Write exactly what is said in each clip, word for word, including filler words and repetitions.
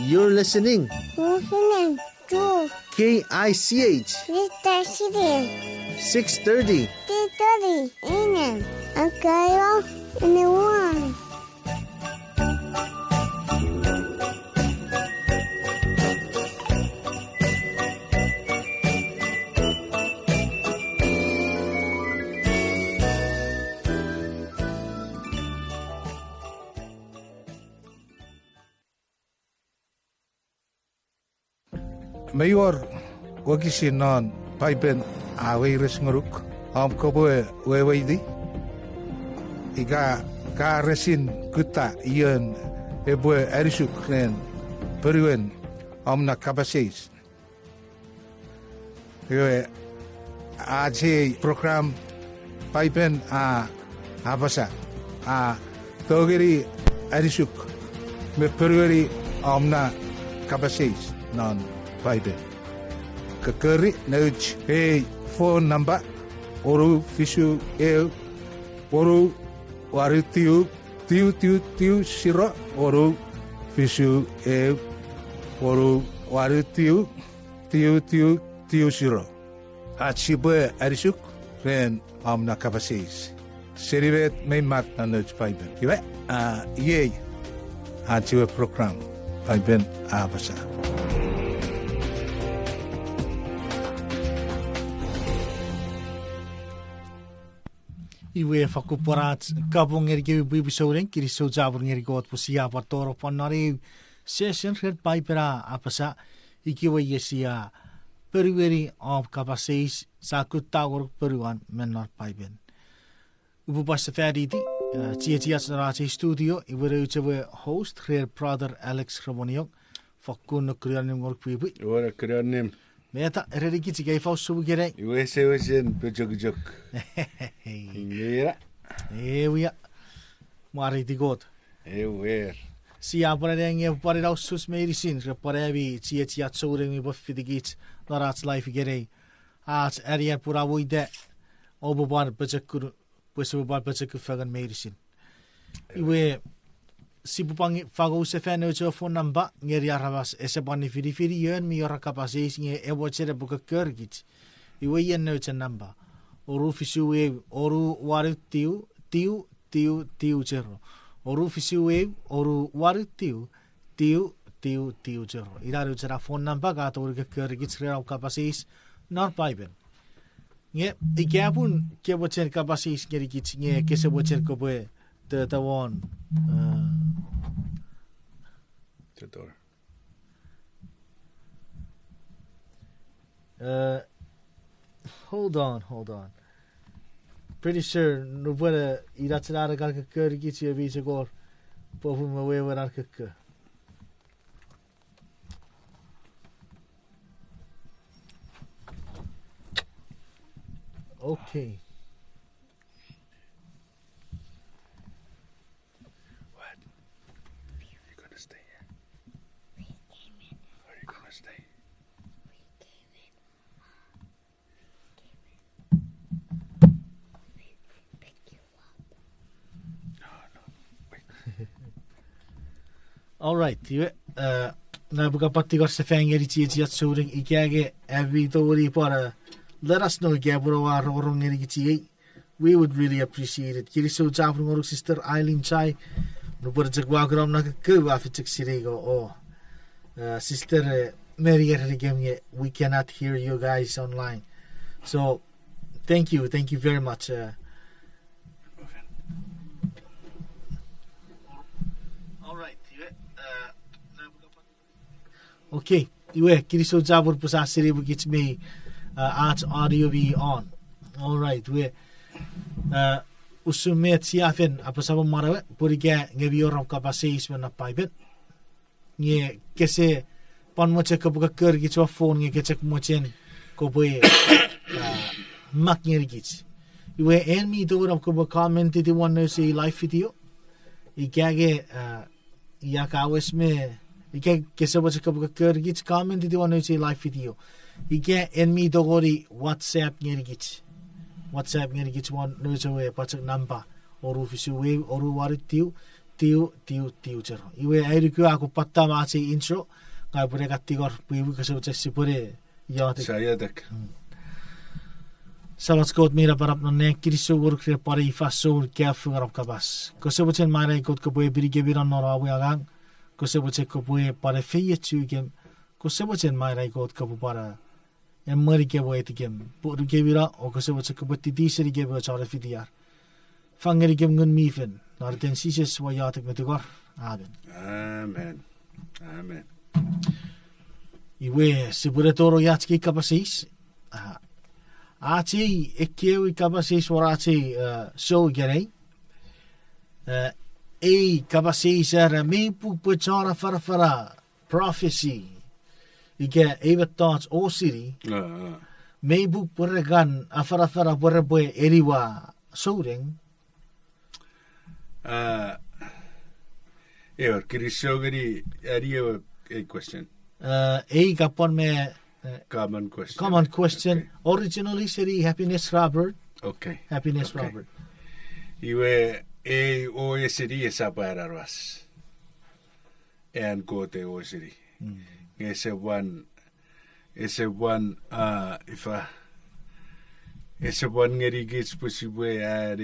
You're listening. Listening to K I C H. This station. Six thirty. Six thirty A M. Akairo in the one. Mei wor wokisin non Paipen a weires ngonuk om kopwe weweiti, ika ka resin kutta ion epwe anisuk ren ponuen om na kapas eis. Iwe, ach ei program Paipen a apasa, a tongeni anisuk me ponueni om na kapas eis non Paipen. Kokkori nouch ei phone number, wonu fisu eu, wonu wanu tiu, tiu tiu tiu zero, wonu fisu eu, wonu wanu tiu, tiu tiu tiu zero. Ach sipwe anisuk ren om na kapas eis seni met mei mak non nouch Paipen. Iwe, a, iei ach ewe program Paipen a apasa. Iwe fakkun pwan ach kapong ngenikemi pwipwi souneng, kinisou chapur ngeni Kot pwe sia pwan tonong pwan non eu session ren Paipen a apasa, ikewe iei sia ponueni om kapas eis, sia kutta ngonuk ponuan me non Paipen. Upwe pwan sefaniti, eh, chiechiach non ach ei studio, iwe nouch ewe host ren Brother Alex Remoniong, fakkun nekunion ngonuk pwipwi. Iwe nekunion. Meta, erenikich ika ifa usun ikenai? Iwe ese wesen pochokchok. Mira. Ewia. Mwareiti Kot. Ewer. Sia pwan anea nge pwan ina usus meinisin, repwe pwan ami chiechiach souneng mi pwan fitikich non ach live ikenai. Ach anean pun a weita, oupwe pwan pochokun, pwe sipwe pwan pochokun fengen meinisin. Iwe, sipwe pwan fangou sefan nouch ewe phone number ngeni aramas ese pwan nifinifin ion mi wor ar kapas eis nge e mochen epwe kokkorikich. Iwe ien nouch ewe number: wonu fisu eu, wonu wanu tiu, tiu, tiu, tiu zero. Wonu fisu eu, wonu wanu tiu, tiu, tiu, tiu zero. Ina nouch ena phone number ka tongeni kokkorikich ren om kapas eis non Paipen. Nge ika pun ke mochen kapas eis ngenikich nge kese mochen kopwe tota won, eh, Hold on, hold on. Pretty sure nupwen, eh, ina chok ena kan kokko nikich, iwe mi chok wor popun me wewen an kokko. Okay. What? Are you gonna stay here? Are you gonna stay? No, no. Wait. All right, iwe, eh, ngang upwe kapati kor sefan ngeni chiechiach souneng, ika ke ami tongeni pwan, eh, let us know ika pun oua rongorong ngenikich iei. We would really appreciate it. Kinisou chapur ngonuk Sister Eileen Chai. Nupwen chok ua kuna om na kokko, ua fen chok sinei ika, oh. Uh, Sister, uh, Mary, erenikem nge, we cannot hear you guys online. So, thank you, thank you very much. Uh, all right, iwe, uh, Okay, iwe, kinisou chapur pwe sa sinei pwe kich mi, uh, ach audio mi on. All right, iwe, uh, usun met sia fen apasa me mwan ewe, pun ika nge mi wor om kapas eis me non Paipen, nge kese pwan mochen kopwe kokko nikich won phone nge ke chok mochen kopwe, uh, mak ngenikich. Iwe en mi tongeni om kopwe comment-iti won nouch ei live video. Ika ke, uh, ia ka wes me, ika kese mochen kopwe kokko nikich, comment-iti won nouch ei live video. Ika en mi tongeni WhatsApp ngenikich. WhatsApp ngenikich won nouch ewe pwachok number, wonu fisu eu, wonu wanu tiu, tiu, tiu, tiu chero. Iwe ai nuku a kon pwatta ach ei intro, ngang upwe ne kan tingor pwe iwe kose mochen sipwene iotek. Sa iotek. Samach Kot mi napanap non nang, kinisou ngonuk ren pwan ei fansoun ka fengen om kapas. Kose mochen manaman Kot kopwe epinikemi non non ami angang. Kose mochen kopwe pwan efeiochukem. Kose mochen manaman Kot kopwe pwan emwenikem, etikem, pwe nukemino, o kose mochen kopwe titi senikem o chon fitiar. Fang ngenikem Ngun mi Fel, non iten Jises ua iotek me tungor. Amen. Amen. Amen. Iwe, sipwene tonong ach kei kapas eis. A, ach ei ekkewe kapas eis won ach ei, e, sou ikenai. E, ei kapas eis era, mei pung pwe chon afanafana prophecy ika ei mettoch osini, mei pung pwe re kan afanafana pwe repwe eniwa souneng. Ewer, kinisou ngeni, ani ewe, ei question. E, ei ka pwan me, e, common question. Originally seni Happiness Robert. Happiness Robert. Iwe, ei osini esap an aramas. An Kot ei osini. Nge ese pwan, ese pwan, a, ifa, ese pwan ngenikich pwe sipwe aea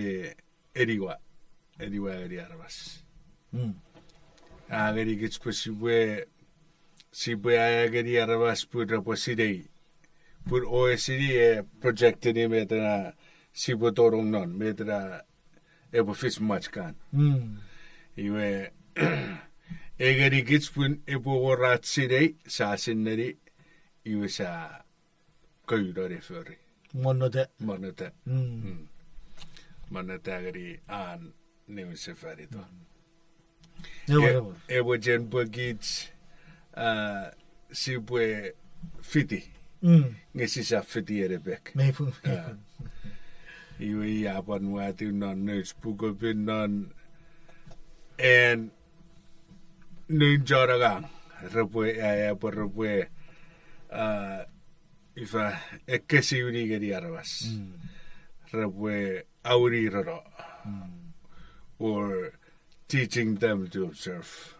eniwa, eniwa ngeni aramas. A ngenikich pwe sipwe, sipwe aea ngeni aramas pwe repwe sinei. Pun osini e projectini met ena sipwe tonong non, met ena epwe fis mwach kan. Iwe, e ngenikich pun epwe wor ach sinei, sa sinei, iwe sa kouno ne fori. Monnota. Monnota ngeni an niwinsefanito. Epwe chen pwe kich, a, sipwe fiti. Nge sisap fiti en epek. Iwe i a pwan watiw non nouch pukopin non an noun chon angang. Repwe, a, epwe repwe, a, ifa, ekkesiwini ngeni aramas. Repwe aunireno. Or teaching them to observe.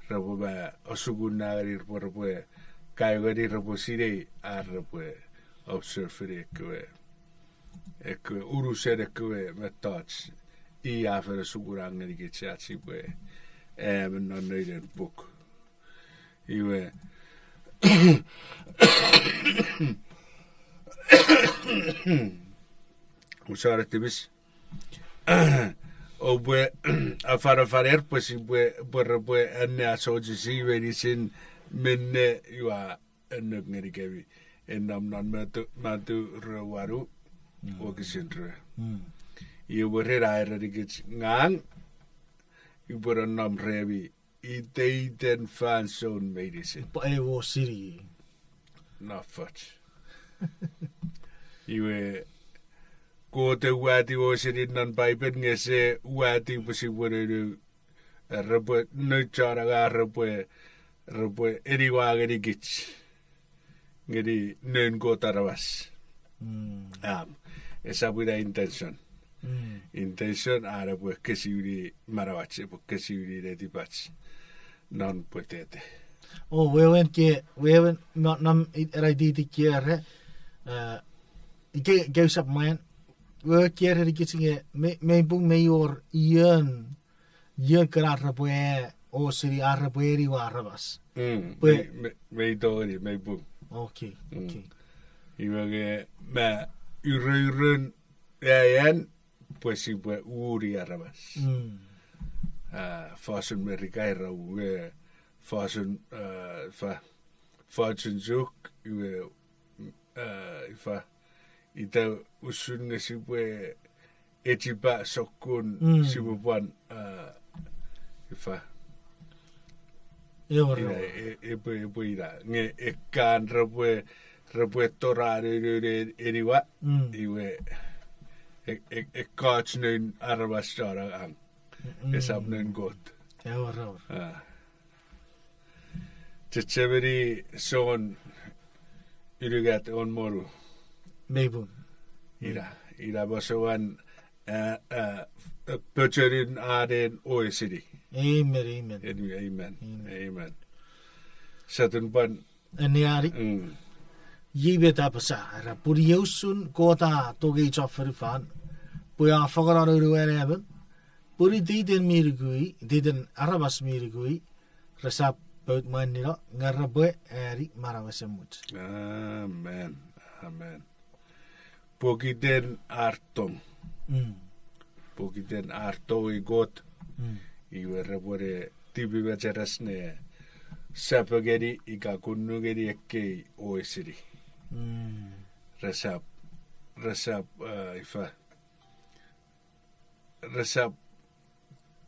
Repwe ma asukuna ngeni repwe, repwe kaeo ngeni repwe sinei ar repwe observe-ni ekkewe, ekkewe unusen ekkewe mettoch i a fen asukuna ngenikich ach sipwe, e, aea me non noun ei puk. Iwe, usare tipis. Oupwe afanafaner pwe sipwe, pwe repwe anneasochisi meinisin minne ua annuk ngenikemi. E nom non Matu, Matu rue wanu, wokisin rue. Iwe ren a erenikich ngang, upwe nonnom remi iteiten fansoun meinisin. Pwe ewe osini. Nofoch. Iwe, Kot e wati osini non Paipen nge ese wati pwe sipwe nounou, e, repwe nouch chon angang repwe, repwe eniwa ngenikich. Ngeni noun Kot aramas. Am, esap ina intention. Intention an epwe kesiwini manauach, epwe kesiwini netipach non pwetete. O, wewen ke, wewen, no, nom, i-, era itiiti kiere, e, ike, ike usap mwan, wewen kiere nikich nge, me, mei pung mei wor ion, ion kana repwe, osini ar repwe eniwa aramas. Pwe mei, mei, mei tongeni, mei pung. Okay, okay. Iwe nge ma uruurun aean pwe sipwe uni aramas. A, fosun Merika era we, fosun, a, fa, fosun Chuuk, iwe, a, ifa, ita usun nge sipwe echipa sokkun sipwe pwan, a, ifa. Ina, e, epwe, epwe ina. Nge ekkan repwe, repwe tora nounoun eniwa, iwe, e, e, ekkoch noun aramas chon angang. Esap noun Kot. A. Chechemeni Son unungat won monu. Mei pung. Ina, ina masowan, a, a, pochonun anen osini. Amen, amen. Amen, amen. Amen. Sia tun pwan anneani. Mm. Iei met a apasa, era, pun iei usun Kot a tongei chon fonufan, pwe a fangeno Noun we Anaemon, pun iteiten mi nuku i, iteiten aramas mi nuku i, resap pout mwanino, nge repwe ani manau esemuch. Amen. Amen. Pokiten ar tong. Mm. Pokiten ar tongei Kot. Mm. Iwe repwe ne tipi mecheres ne sap ngeni ika kunnu ngeni ekkei osini. Mm. Resap, resap, eh, ifa. Resap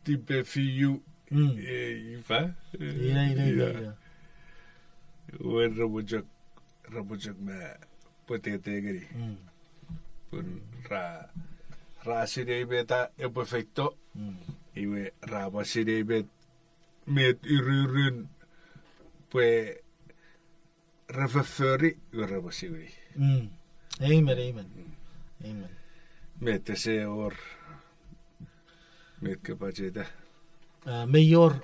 tipefiu, mm, eh, ifa. Ia, ia, ia, ia. Wen repwe chok, repwe chok me pwetete ngeni. Mm. Pun ra, ra sinei meta epwe feito. Mm. Iwe ra pwan sinei met, met ururun pwe re fofori, iwe repwe siwini. Mm. Amen, amen. Mm. Amen. Met ese wor, met ke pacheta? Ah, mei wor,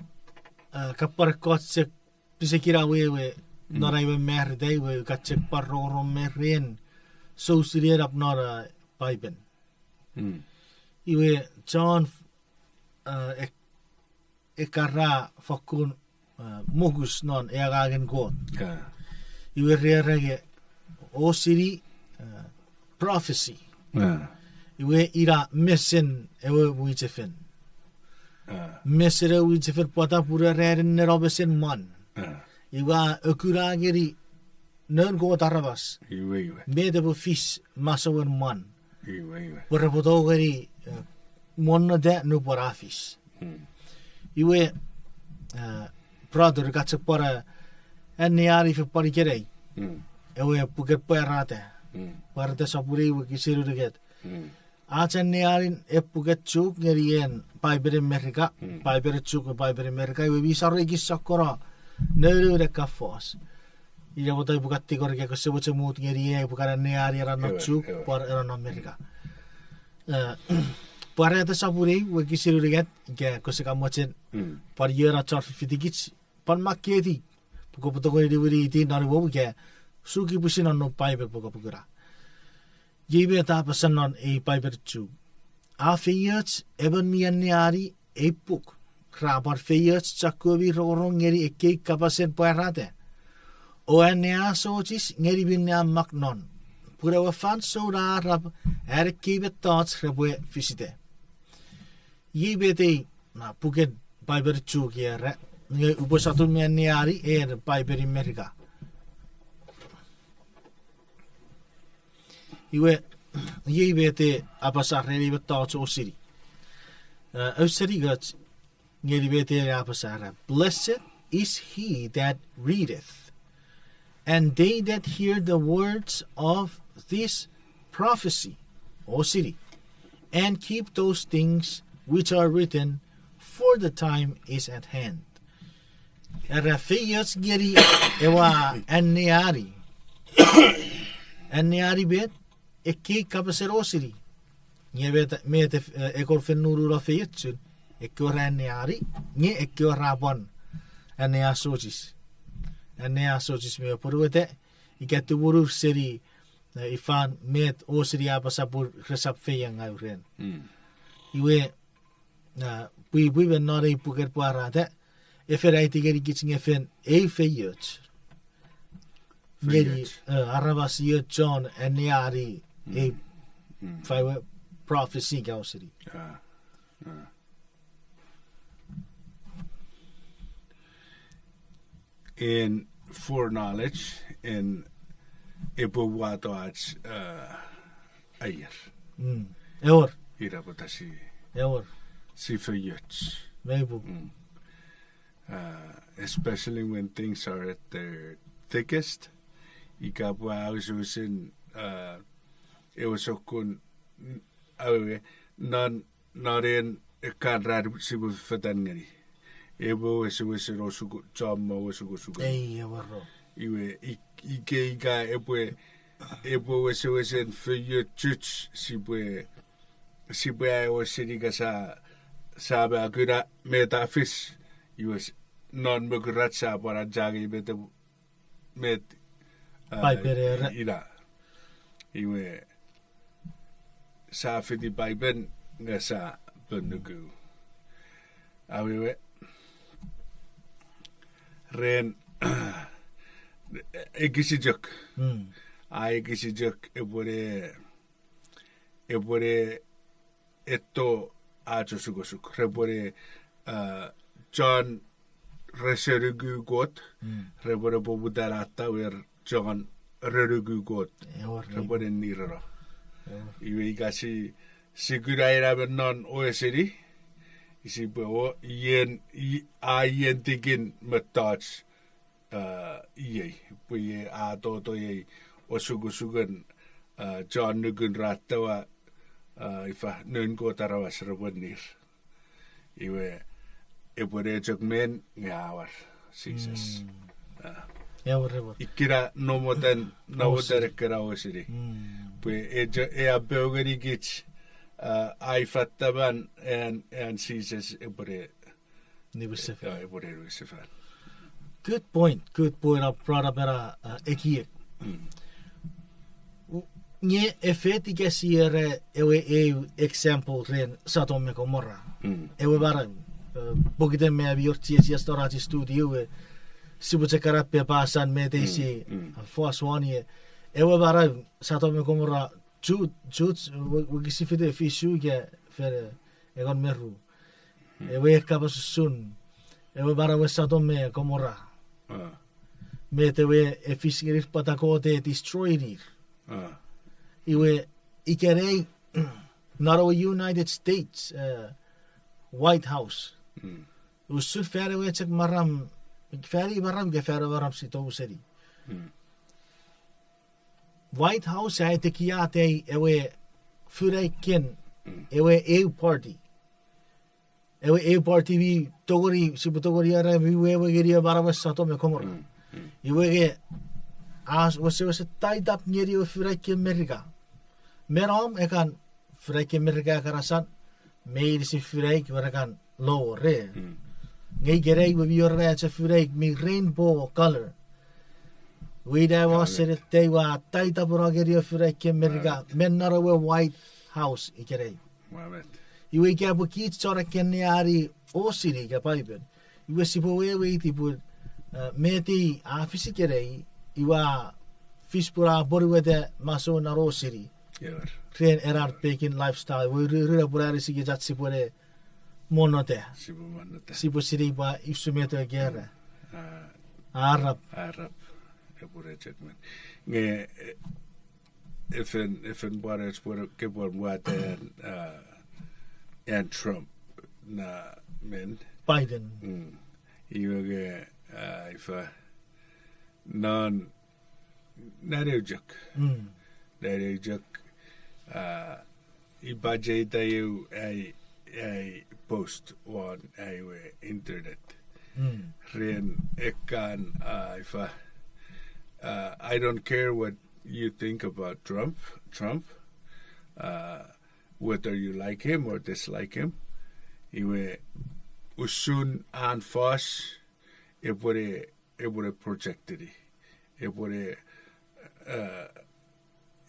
ah, kapwan ekkoch chok pisekin awewe, mm, non ai we marita iwe ka chok pwan rongorong me ren, sou sinenap non, ah, Paipen. Mm. Iwe John, ah, ek-, ekkana fokkun, ah, mokus non ewe angangen Kot. Ah. Iwe re era nge osini, ah, prophecy. Ah. Iwe ina mesen ewe mwichefen. Ah. Mesen ewe mwichefen pwata pun ra nenneno mesen mwan. Ah. Iwe a kuna ngeni noun Kot aramas. Iwe, iwe. Met epwe fis masouen mwan. Iwe, iwe. Pwe repwe tongeni, eh, monnota nupwen a fis. Hmm. Iwe, eh, brother, ka chok pwan, eh, anneani fen pwan ikenai. Hmm. Ewe puken Pwarata. Hmm. Pwarata sopun ew wokisin unungat. Hmm. Ach anneani ei puken Chuuk ngeni en Paipelen Merika, hmm, Paipelen Chuuk me Paipelen Merika, iwe mi saro ekis sokkono nounou ne kan fos. Ina pwata upwe kan tingor ika kose mochen mut ngeni ei upwe kan anneani ena non, ewe, Chuuk, ewe, pwan ena non Merika. Hmm. Eh, Pwarata sopun ew wokisin unungat, ika kose kan mochen, hmm, pwan ion a chon fifitikich, pwan makketi, pwe kopwe tongeni niwiniti non imwom ika suki pwisin non noum Paipel pwe kopwe kuna. Iei met a apasa non ei Paipel Chuuk. A feioch emon mi anneani ei puk. Ra pwan feioch chokkewe mi rongorong ngeni ekkei kapasen pwarata o anneasochis ngeni minne a mak non, pun ewe fansoun a arap an ekkei mettoch repwe fisita. Iei met ei, na, puken Paipel Chuuk a era, nge upwe sotun me anneani en Paipelen Merika. Iwe, iei met a apasa ren ei mettoch osini. Eh, ausening och ngeni met a apasa era, Blessed is he that readeth, and they that hear the words of this prophecy, osini, and keep those things which are written, for the time is at hand. Era feioch ngeni ewe a anneani. Anneani met, ekkei kapasen osini. Nge met, met, eh, ekkoch fen nununo feiochun, ekkewe ra anneani, nge ekkewe ra pwan anneasochis. Anneasochis me pwonueta, ika tumunur seni, eh, ifan met osini a apasa pun resap feiengau ren. Mm. Iwe, ah, pwipwi me non ei puken Pwarata, e fen aiti ngenikich nge fen ei feioch. Ngeni, feioch, eh, aramas ion chon anneani, mm, ei, mm, fai we prophecy ika osini. Ah, ah. En foreknowledge, en epwe wato ach, eh, aier. Mm. Ewer. Ira pwata si, ewer, si feioch. Mei pung. Mm. Uh, especially when things are at their thickest. Ika pwe a wesewesen, uh, ewe sokkun, awewe, non, non en ekkan ran sipwe fetan ngeni. Epwe wesewesen osuko-, chommong osukosuken. Ei, ewer. Iwe, ik-, ika, ika epwe, epwe wesewesen feiochuch sipwe sipwe aea ewe seni ika sa, sa ma kuna met a fis, iwe s-, non mokurach sa pwan achangei met, met, a, Paipen era. Ina. Iwe, sa fiti Paipen nge sa pon nuku. Awewe, ren, ekis chok. A ekis chok epwene, epwene eto ach osukosuk. Repwene, a, chon rese nuku Kot, repwene poputa ne attawer chon re nuku Kot. Repwene nireno. Iwe ika si, si kuna ena me non ewe seni, sipwe o, ien, i-, a ien tikin mettoch, a, iei, pwe iei a toto iei osukosuken, a, chon nukun ra attawa, a, ifa, noun Kot aramas repwe nir. Iwe, epwe ne chok men nge a war Jises. A. Ikkena nomotan, nomotan ekkena ewe seni. Pwe e cho-, e apeu ngenikich, a, ai fattaman an, an Jises epwene, epwene niwinsefan. Good point, good point, a brought up ena, a, ekiek. Nge efet ika si era ewe eu example ren Sodom me Gomorrah. Ewe manau, e, pokiten me ami wor chiechiach non ach studio we, sipwe chok kana pepasan met ei si, a, fos won ie. Ewe manau, Sodom me Gomorrah, Jude, Jude, we-, wokisin fite, fisu ika fen, e, engon me ru. Ewe kapas usun, ewe manau we Sodom me Gomorrah. Met ewe e fis ngenir pwata Kot e destroyinir. Iwe, ikenai, non ewe United States, e, White House. Usun fan ewe chok maram, fan ei maram ika fan ewe maram si tou seni. White House a atekiata ewe funaiken, ewe eu party. Ewe eu party mi tongeni, sipwe tongeni era mi wewe ngeni ewe manau we Sodom me Gomorrah. Iwe nge, a wesewesen tied up ngeni ewe funaiken Merika. Me nom ekkan funaiken Merika ekkana san, meinisin funaik we re kan lower. Nge ikenai we mi wor ena chok funaik mi rainbow color. Iwe ina ewe senate we a tied up ngeni ewe funaiken Merika, me non ewe White House ikenai. Iwe ika pwe kich chon akkanneani osini ika Paipen, iwe sipwe weweiti pwe, e, met ei a fis ikenai, iwe a fis pwe a pwonueta masoun non osini. Ren ena pekin lifestyle, we ru-, ru-, pwe anisikich ach sipwe ne monnota. Sipwe sinei pwe usun met ewe kera. Arap. Arap. Epwe ne chok men. Nge, e, efen, efen pwan och pwe ke pwan wata an, a, an Trump na men. Biden. Iwe nge, a, ifa, non, non eu chok. Non eu chok, a, ipacheita eu ai, ai post won ai we internet. Ren ekkan, a, ifa, a, I don't care what you think about Trump, Trump, a, whether you like him or dislike him. Iwe usun an fos, epwene, epwene projectini. Epwene, a,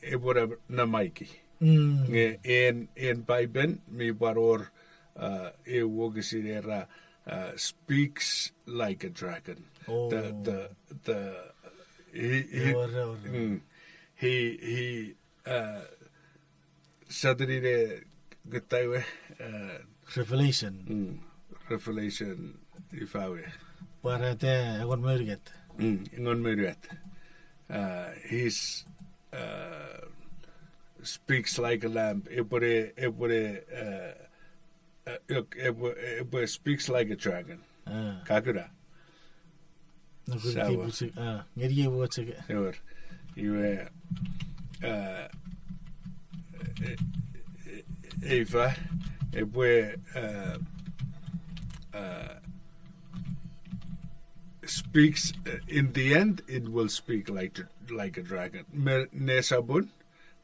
epwene namaiki. Nge en, en Paipen mi pwan wor, a, eu wokisin era, a, speaks like a dragon. The, the, the, he, he, he, he, a, Sotuni ne kutta we, a, Revelation. Revelation, ifa we? Pwarata engon me unungat. Engon me unungat. A, he's, a, speaks like a lamb. Epwene, epwene, a, epwe, epwe speaks like a dragon. Ka kuna? Ngeni ei wocheke. Ewer. Iwe, a, e, e, ifa, epwe, a, a, speaks, uh, in the end, it will speak like, like a dragon. Me, nesopun,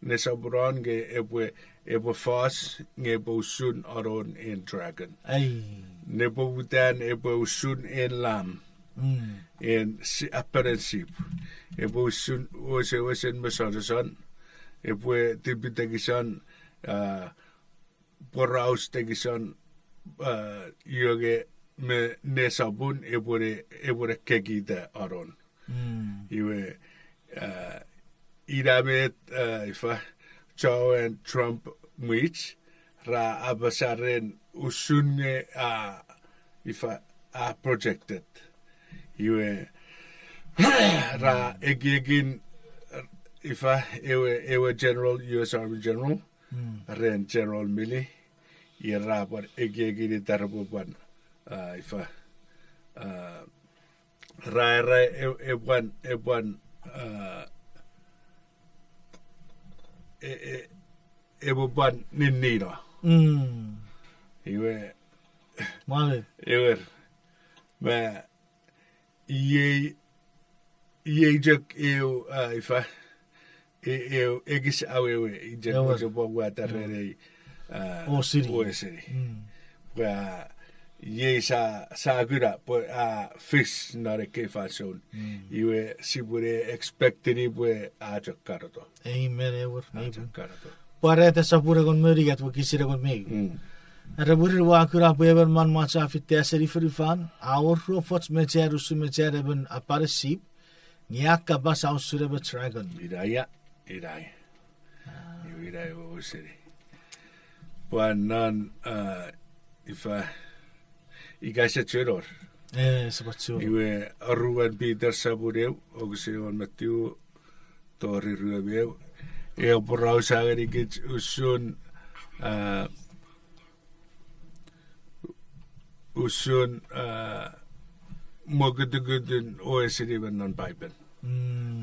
nesoponon nge epwe, epwe fos nge epwe usun anon en dragon. Nepoputan epwe usun en lam, en si-, apenen sip. Epwe usun wesewesen mosonoson, epwe tipetekison, a, poraus tekison, a, iwe nge me nesopun epwene, epwene kekita anon. Iwe, a, ina met, a, ifa, chon Trump mwich, ra apasa ren usun nge, a, ifa, a projected. Iwe, ra ekiekin, ifa, ewe, ewe general, U S Army general, ren General Milley, iwe ra pwan ekiekin ita repwe pwan, a, ifa, a, ra, ra, e, epwan, epwan, a, e, e, epwe pwan ninnino. Iwe, ewer, ma, iei, iei chok eu, a, ifa, e, eu ekis awewe, i chok mochen pwan wata ren ei, a, osini. Pwe, a, iei sa, sa kuna pwe a fis non ekkei fansoun. Iwe sipwene expectini pwe a chok karoto. Amen, ewer, a chok karoto. Pwarata sopun engon me unungat wokisin engon me eu. Are mwirin ua kuna pwe emon manmwacho a fita seni fonufan, a wor ruofoch mecha usun mechan emon apanen sip, nge a kapas a usun emon dragon. Ina ia, ina ia. Iwe ina ewe osini. Pwan non, a, ifa, ika ese chuen wor. Iwe aruen Peter sopun eu, wokisin engon me tiu tori rue me eu. Ew poraus a ngenikich usun, a, usun, a, mokutukutun osini me non Paipen.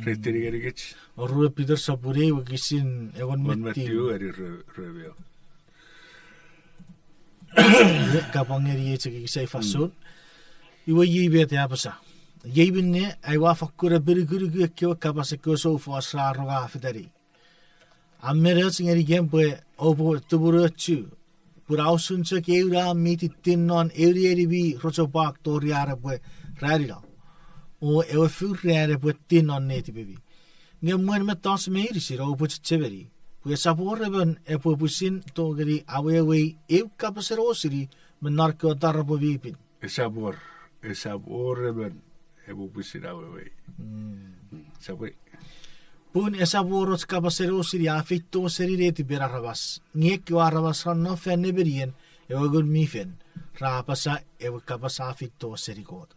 Reitini ngenikich. Aruen Peter sopun eu wokisin engon me tiu, eni rue, rue me eu. Iwe, kapong ngeni ei chok ekis ei fansoun. Iwe iei met a apasa. Iei minne, ai ua fakkun apinukunuku ekkewe kapas ekkewe soufos ra ronga fetani. A men och ngenikem pwe oupwe tumunuochu, pun a usun chok eu nam mi tittin non eu neni mi rochopwak tori ar epwe ranino, o ewe fur ran epwe tin non netipemi. Nge mwen mettoch meinisin oupwe chechemeni pwe esap wor emon epwe pwisin tongeni awewei eu kapasen osini me non ekkewe taropwe mi pin. Esap wor, esap wor emon epwe pwisin awewei. Pun esap wor och kapasen osini a feito seni netipen aramas, nge ekkewe aramas ra nom fan nemenien ewe Ngun mi Fel ra apasa ewe kapas a feito seni Kot.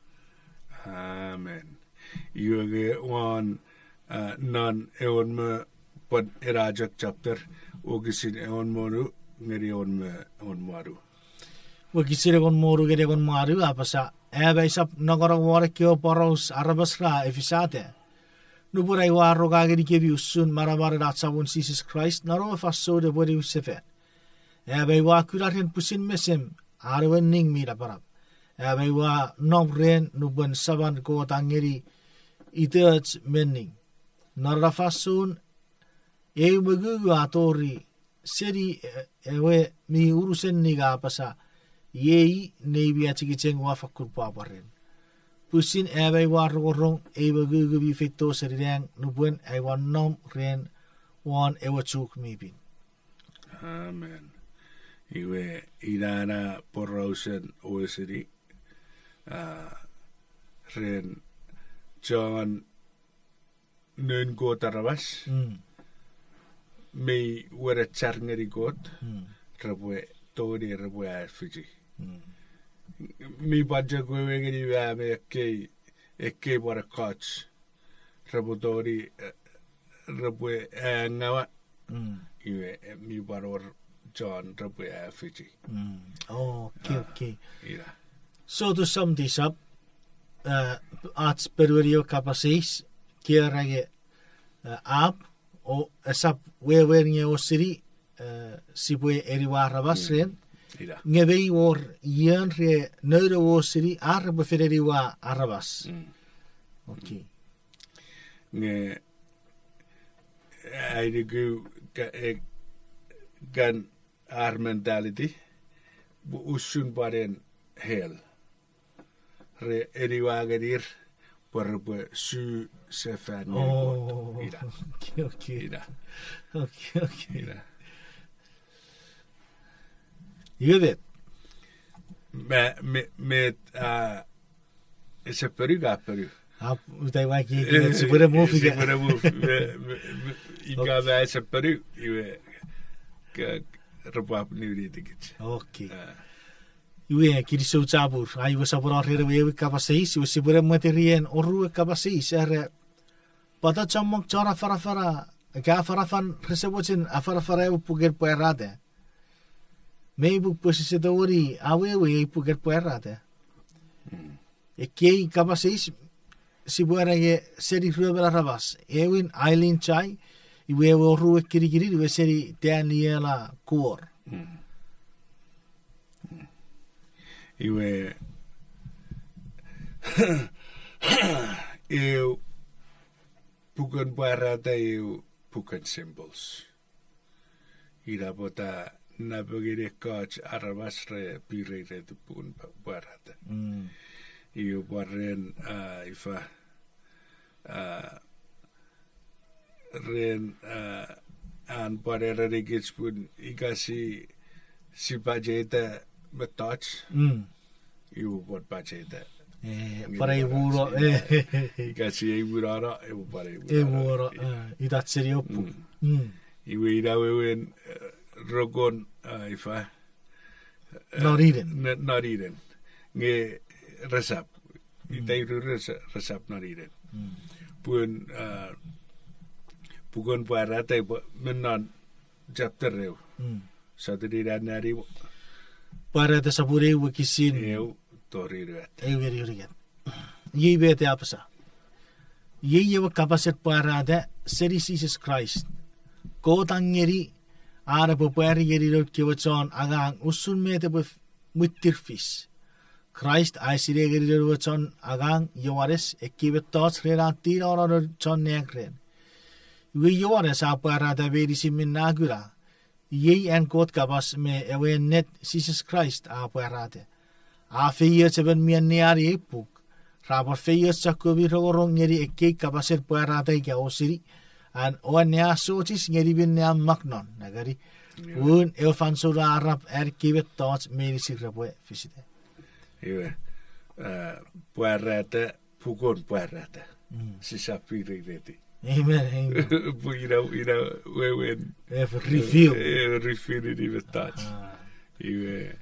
Amen. Iwe nge won, a, non engon me, pwan ena chok chapter, wokisin engon me wonu ngeni engon me, engon me wanu. Wokisin engon me wonu ngeni engon me wanu a apasa, am aisap nongonong won ekkewe poraus aramas ra efisata. Nupwen ai ua ronga ngenikemi usun manamanen ach Samon Jises Kraist non ewe fansoun epwe niwinsefan, am ai ua kuna ren pwisin mesem an ewe ning mi napanap, am ai ua nom ren nupwen Saman Kot a ngeni itoch me ning. Non ena fansoun eu mongungu a tori seni, e, ewe mi unusen ning a apasa, iei nei mi achengicheng ua fakkun pwapwa ren. Pwisin am ai ua rongorong ei mongungu mi feito seni nang nupwen ai ua nom ren won ewe Chuuk mi Pin. Amen. Iwe, ina ena porausen osini, a, ren chon noun Kot aramas mi wenechar ngeni Kot, repwe tongeni repwe afichi. Mi pwan chok wewe ngeni me ekkei, ekkei pwan ekkoch repwe tongeni, e, repwe angawa. Iwe, e, mi pwan wor chon repwe afichi. Okay, okay. So to sum this up, e, ach ponueni ewe kapas eis, kera nge, e, ap, o, esap wewen nge osini, e, sipwe eniwa aramas ren. Nge mei wor ion re noun ewe osini ar repwe fen eniwa aramas. Okay. Nge ai nuku ka, e, kan ar mentality, pwe usun pwan en hell. Re eniwa ngenir, pwe repwe su sefan ngeni Kot. Oh, ina. Okay, okay. Ina. Okay, okay. Ina. Iwe met? Me, me, met, a, ese ponu ka ponu. Ap, utai wa ki, e, sipwene move, sipwene move. Me, me, me, ika ma ese ponu, iwe, ka, repwap niwini tikich. Okay. A. Iwe, kinisou chapur, a iwe sopweno ren ewe ewe kapas eis, iwe sipwene mwetirien oruwe kapas eis, era, pwata chommong chon afanafana, ka afanafan rese mochen afanafana ewe puken Pwarata. Mei puk pwe sise tongeni awewe ei puken Pwarata. Ekkei kapas eis, sipwe anange seni ruemon aramas. Ewin Eileen Chai, iwe ewe oruwe kinikinin, iwe seni Daniela Kor. Iwe, eu puken Pwarata eu puken symbols. Ina pwata napengeni ekkoch aramas re pireireti puken Pwarata. Iwe pwan ren, a, ifa, a, ren, a, an pwan erenikich pun ika si, si pacheta mettoch, iwe pwan pacheta. E, pwan ei muno, e. Ika si ei munono, ewe pwan ei munono, ita seni opuk. Iwe ina wewen, e, rokon, a, ifa, e, non Eden. Non Eden. Nge resap. Ita iru resap non Eden. Pun, a, puken Pwarata pwe me non chapter eu. Sotuni ina nani mo. Pwarata sopun eu wokisin eu tori unungat. Eu ngeni unungat. Iei met a apasa. Iei ewe kapasen Pwarata seni Jises Kraist. Kot a ngeni an epwe pwari ngeni noun kewe chon angang usun met epwe mwittir fis. Kraist a esinei ngeni noun we chon angang Ioanes ekkei mettoch ren an tinono noun chon nang ren. Iwe Ioanes a pwarata meinisin minne a kuna. Iei an Kot kapas me ewe ennet Jises Kraist a pwarata. A feioch emon mi anneani ei puk. Ra pwan feioch chok kemi rongorong ngeni ekkei kapasen pwarata ika osini. An oua ne asochis ngeni minne a mak non, nengeni. Pun ewe fansoun a arap an ekkei mettoch meinisin repwe fisita. Iwe, a, pwarata, puken Pwarata. Sisap pireireti. Amen, amen. Pwe ina, ina wewen, e, reveal, e, reveal-ini mettoch. Iwe,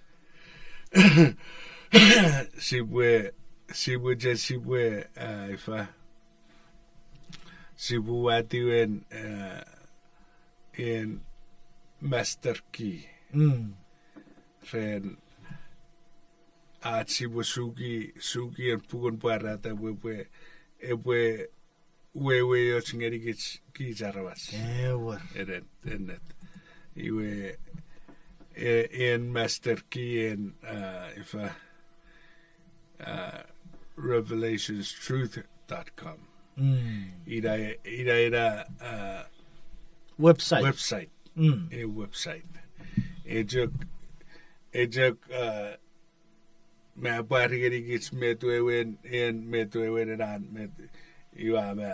sipwe, sipwe je, sipwe, a, ifa, sipwe watiwen, a, en master key. Ren ach sipwe suki, suki en puken Pwarata pwe epwe, epwe weweoch ngenikich kich aramas. Ennet, ennet. Iwe, e, en master key en, a, ifa, a, revelations truth dot com. Ina, ina, ina, a, website. E website. E chok, e chok, a, me pwari ngenikich met wewen en, met wewen ena, met iwa me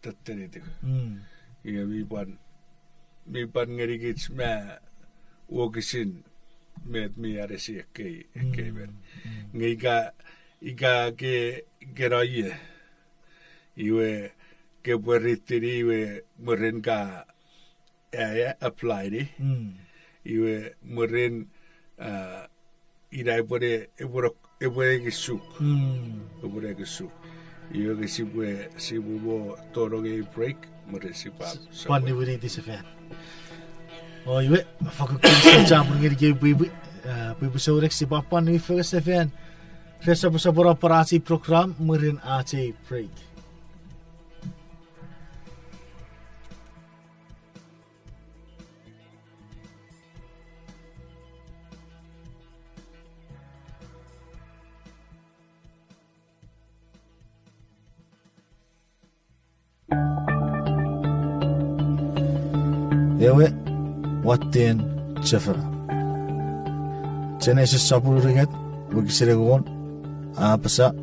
tettenitiw. Iwe mi pwan, mi pwan ngenikich me wokisin met mi anisi ekkei, ekkei met. Nge ika, ika ke, ke no ie. Iwe ke pwe ritini iwe mwirin ka, a, apply-ni. Iwe mwirin, a, ina epwene, epwene, epwene ekis suk. Epwene ekis suk. Iwe ke sipwe, sipwe mo tonong ei break, mwirin sipwe pwan niwiniti sefan. O iwe, fakkun kinisou chapur ngenikemi pwipwi, a, pwipwi souneng sipwe pwan niwin fengen sefan. Ren soposopono pwan ach ei program, mwirin ach ei break. Ewe watten chofona. Genesis sopun unungat, wokisin engon, a apasa: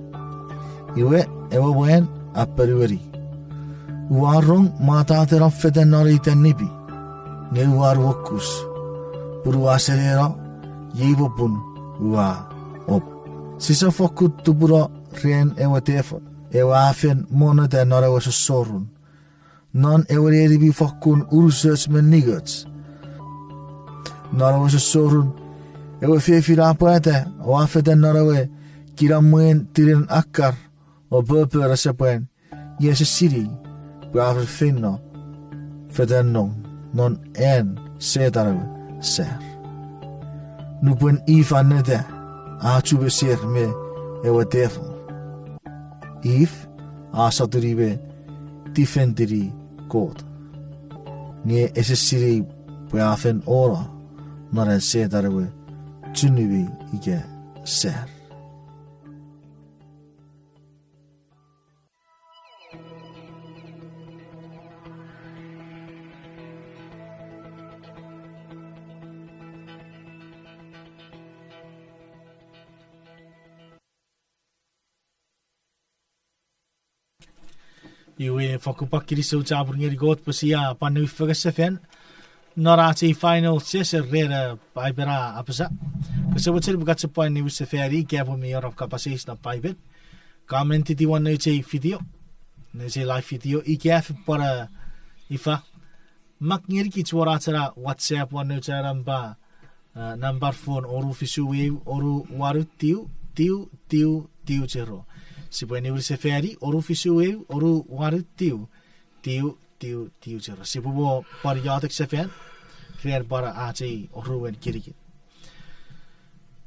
Iwe, ewe mwan a ponueni: Ua rong mwataten om fetan non ei tanipi, nge ua nuokus, pun ua seneno, iei popun ua op. Sisap fokkun tupuno ren ewe tefon, ewe a fen monneta non ewe sossorun, non ewe neni mi fokkun unusoch me ningoch. Non ewe sossorun, ewe fefin a pwata o a fetan non ewe kinamwen tinen akkar, o popun ese pwan, ese sinei pwe a fen feino fetan non, non an Setan ewe sar. Nupwen If a neta, a chu meser me ewe tefon. If a sotuni me tifentini Kot, nge ese sinei pwe a fen ono non an Setan ewe chunumi ika sar. Iwe, fokkun pwan kinisou chapur ngeni Kot pwe sia pwan niwin fengen sefan non ach ei final session ren, eh, Paipen a apasa. Kose mochen pwe ka chok pwan niwin sefani ika pwe mi wor om kapas eis non Paipen, comment-iti won nouch ei video, nouch ei live video, ika fen pwan, eh, ifa, mak ngenikich won ach ena WhatsApp won nouch ena nampa, eh, nampan fon wonu fisu eu wonu wanu tiu, tiu, tiu, tiu zero. Sipwe niwin sefani, wonu fisu eu wonu wanu tiu, tiu, tiu, tiu zero. Sipwe mo pwan iotek sefan ren pwan ach ei oruen kinikin.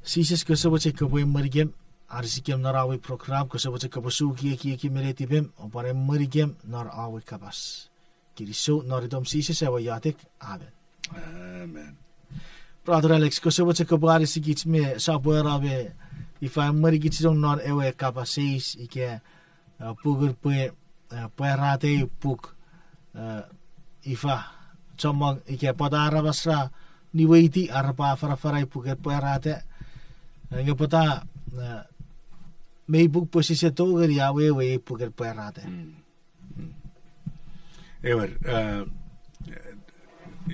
Jises, kose mochen kopwe emwenikem, anisikem non ewe program, kose mochen kopwe suki ekieki me netipem, o pwan emwenikem non ewe kapas. Kinisou non itom Jises ewe iotek. Amen. Amen. Brother Alex, kose mochen kopwe anisikich me sopweno me ifa emwenikich non ewe kapas eis ika, eh, puken pwe, eh, pwarata ei puk, eh, ifa, chommong ika pwata aramas ra niweiti are pwe afanafana ei puken pwarata, eh, nge pwata, eh, mei puk pwe sise tongeni awewe ei puken pwarata. Ewer, eh,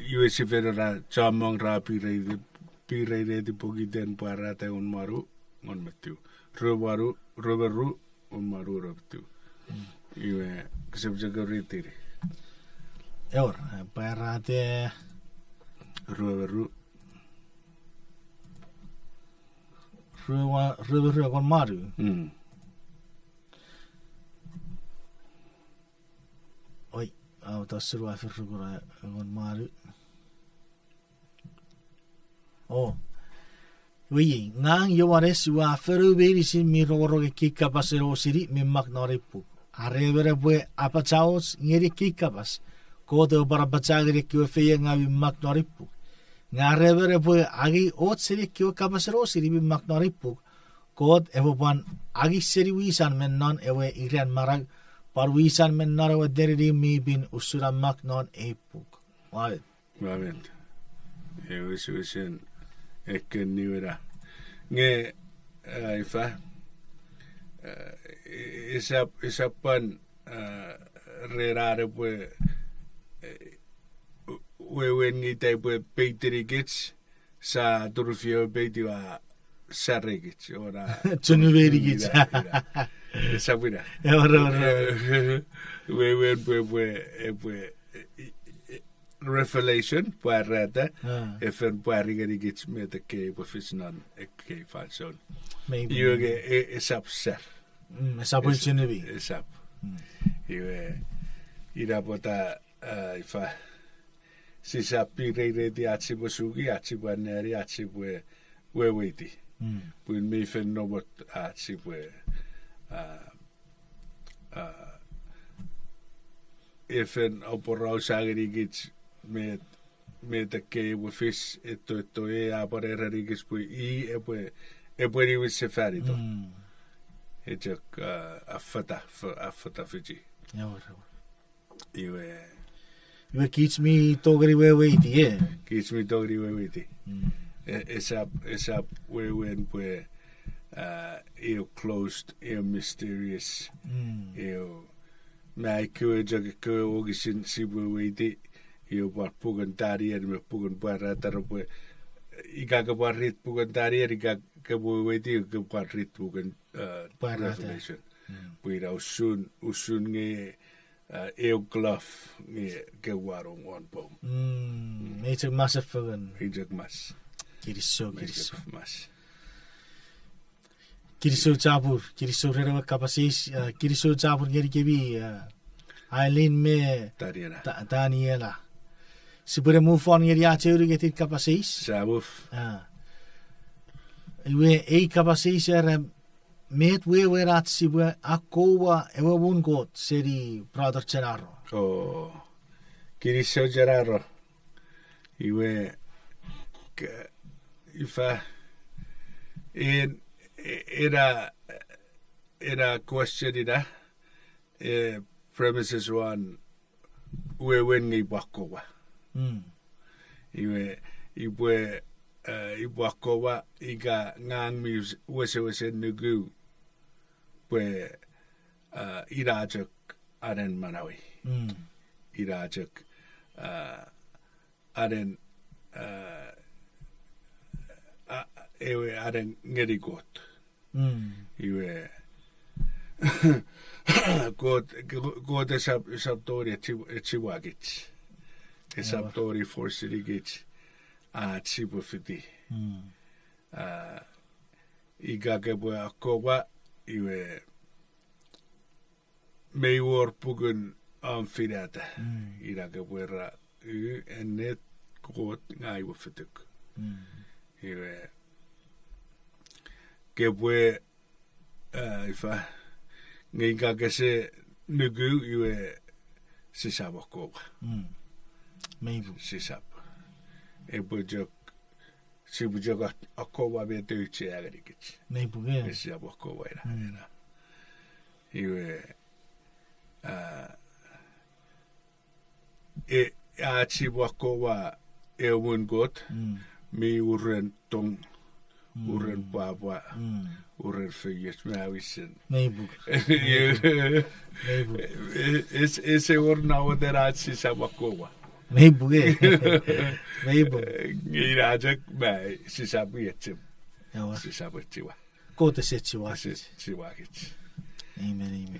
iwe sifenera chommong ra pireiti, pireiti pokiten pwarata engon me ru, engon me tiu. Rue me ru, rue me ru, engon me ru, rue me tiu. Iwe, kose mochen kopwe read-ini? Ewer, eh, pwarata rue me ru. Rue me ru, engon me ru. Oi, a, ua tau seni ua fen rukuna engon me ru. O. Iwe iei, ngang Ioanes ua fonou meinisin mi rongorong ekkei kapasen osini mi mak non ei puk. Are emon epwe apacha och ngeni ekkei kapas, Kot epwe pwan apacha ngeni ekkewe feiengau mi mak non ei puk. Nge are emon epwe angei och seni ekkewe kapasen osini mi mak non ei puk, Kot epwe pwan angei seni wisan me non ewe iran manau, pwan wisan me non ewe tenini mi pin usun a mak non ei puk. Amen. Amen. Ewe wesewesen ekkei niwina. Nge, eh, ifa, eh, esap, esap pwan, eh, ren an epwe, eh, wewen ngita epwe peitinikich, sia turufie ewe peitiw a sarekich, ora chunumenikich. Esap ina. Ewer, ewer, ewer. Wewen pwe, pwe, epwe, revelation, pwarata, e fen pwari ngenikich met ekkei epwe fis non ekkei fansoun. Iwe nge, e, esap sar. Esap, esap. Iwe, ina pwata, a, ifa, sisap pireireti ach sipwe suki, ach sipwe anneani, ach sipwe weweiti. Pun mi fen namot ach sipwe, a, a, e fen aporausa ngenikich met, met ekkei epwe fis, etto, etto e a pwan erenikich pwe i epwe, epwe niwinsefanito. E chok, a, affata, f-, affata fichi. Iwe, Iwe kich mi tongeni weweiti, e? Kich mi tongeni weweiti. E, esap, esap wewen pwe, a, eu closed, eu mysterious, eu, me ekkewe chok ekkewe wokisin sipwe weweiti, eu pwan puken Taniel me puken Pwarata pwe, ika ke pwan rit puken Taniel, ika ke weweiti, ke pwan rit puken, a, Revelation. Pwe ina usun, usun nge, a, eu glove nge ke wanong won poum. Mei chok mas fengen. Mei chok mas. Kinisou, kinisou. Kinisou chapur, kinisou ren ewe kapas eis, a, kinisou chapur ngenikemi, a, Aileen me Taniela. Sipwene move on ngeni ach eu unungatin kapas eis. Iwe ei kapas eis era, met wewen ach sipwe akkowa ewe muun Kot seni Brother Gennaro? O, kinisou Gennaro. Iwe, ifa, en, ena, ena question ina, e, premises won wewen nge ipwe akkowa. Iwe, ipwe, e, ipwe akkowa ika ngang mi wesewesen nuku pwe, a, ina chok anen manauei. Ina chok, a, anen, a, a, ewe anen ngeni Kot. Iwe, Kot, Kot esap, esap tongeni echi-, echiwakich. Esap tongeni force-ini kich ach sipwe fiti. A, ika kepwe akkowa, iwe, mei wor puken om finata. Ina kepwe ra, u, ennet Kot ngang upwe fituk. Iwe, kepwe, a, ifa, nge ika kese nuku iwe sisap akkowa. Sisap. Epwe chok, sipwe chok ak-, akkowa met auchea ngenikich. Nge sisap akkowa ina, ina. Iwe, a, e, ach sipwe akkowa ewe muun Kot, mi uren tong, uren pwapwa, uren feioch me a wisen. E, es-, ese wor namoten ach sisap akkowa. Nge ina chok me sisap echem. Sisap echiwa. Kot ese chiwakich.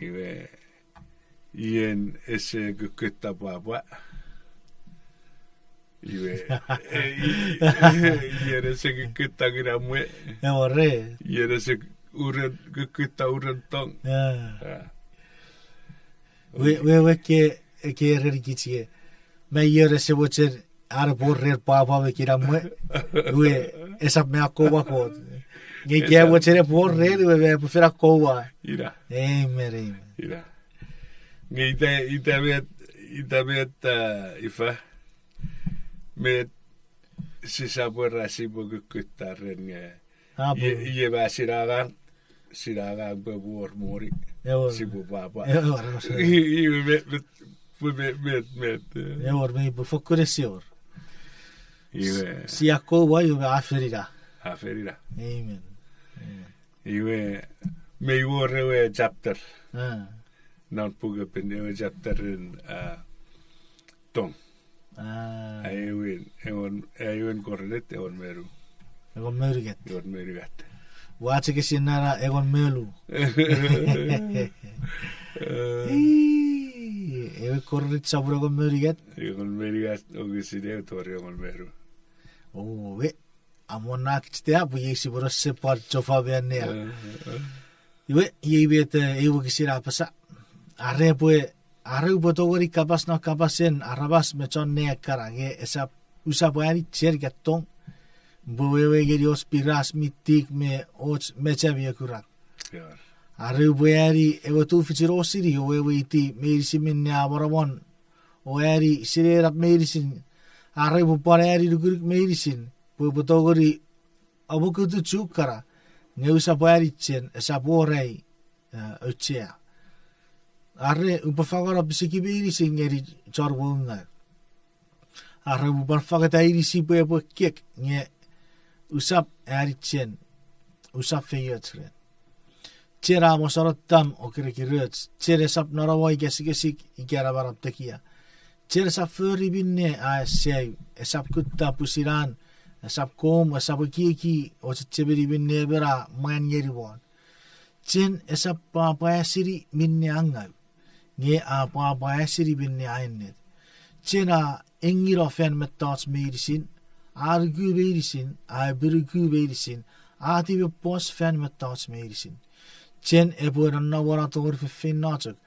Iwe, ien ese kukkutta pwapwa. Iwe, e, i-, ien ese kukkutta kinamwe. Ien ese uren kukkutta uren tong. Wewe ke, ke erenikich ie. Me ien ese mochen an epwe wor ren pwapwa me kinamwe, iwe, esap me akkowa Kot. Nge ika mochen epwe wor ren, iwe me epwe fen akkowa. Amen, amen. Nge ita, ita met, ita met, a, ifa, met sisap era sipwe kukkutta ren nge, ie, ie ma sinangang, sinangang pwe epwe wor moni, sipwe pwapwa. Iwe met, met, pwe met, met, met, e. Ewor, me ipwe fokkun ese wor. Iwe. Sia akkowa, iwe a fen ina. A fen ina. Amen. Iwe, mei wor ewe chapter. Non puken Pin ewe chapter in, a, tong. Aewin, engon, aewin Korint, engon me ru. Engon me unungat. Engon me unungat. Ua chok esinna na engon me ru. Ewe Korint sopun engon me unungat. Engon me unungat, wokisin ew tori engon me ru. O, we. Amo na kich tea pwe iei sipwe no sese pwan chofa me annea. Iwe, iei met, e, ei wokisin a apasa. Are pwe, are upwe tongeni kapas non kapasen aramas me chon nang kana, nge esap, usap ani chen ika tong. Upwe wewe ngeni och piras mi tik me och mecha mi ekurang. Are upwe ani ewe tufichin osini o weweiti meinisin minne a monomon, o ani sinenap meinisin, are upwe pwan ani nukunuk meinisin, pwe upwe tongeni amokutu Chuuk kana, nge usap ani chen, esap wor ai, e, auchea. Are upwe fangeno pisekii meinisin ngeni chon woungau. Are upwe pwan fangeta inisi pwe epwe kek nge usap ani chen, usap feioch ren. Chen a mosonottam o kirekiroch, chen esap nonnom ika sikesik ika namanam tekia. Chen esap fori minne a eseu, esap kutta pwisin an, esap koum, esap ekieki o chechemeni minne emon a mwan ngeni won. Chen esap pwapwaesini minne a ngau, nge a pwapwaesini minne a ennet. Chen a engino fan mettoch meinisin, a nuku meinisin, a epinuku meinisin, a tipepos fan mettoch meinisin. Chen epwe nonnom won tori feinfeino chok,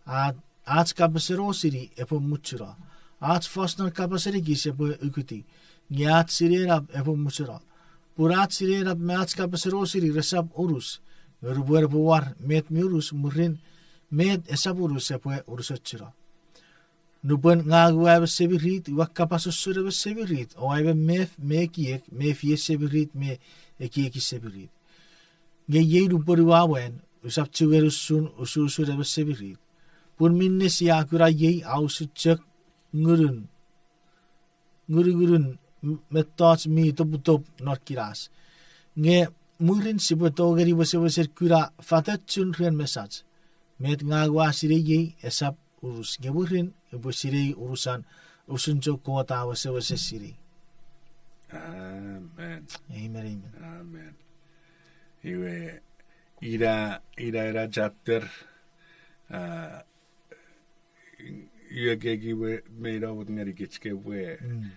a ach kapasen osini epwe muchuno. Ach fos non kapasen ekis epwe ukuti, nge ach sinenap epwe muchuno. Pun ach sinenap me ach kapasen osini resap unus, nge nupwen epwe war met mi unus mwirin, met esap unus epwe unusochuno. Nupwen ngang ua emon semirit, ua kapas usun emon semirit, o emon mef me ekiek, mefien semirit me ekieki semirit. Nge iei nupwen ua mwan, usap chuen usun, ususun emon semirit. Pun minne sia kuna iei a usun chok ngunun, ngunungunun m-, mettoch mi toputop non kinas. Nge mwirin sipwe tongeni wesewesen kuna fatochun ren mesach. Met ngang ua sinei iei esap unus. Nge mwirin upwe sinei unusan, usun chok Kot a wesewesen sinei. Amen. Amen, amen. Amen. Iwe, ina, ina, ina chapter, a, iwe keki we me ina wot ngeni kich kepwe, mm,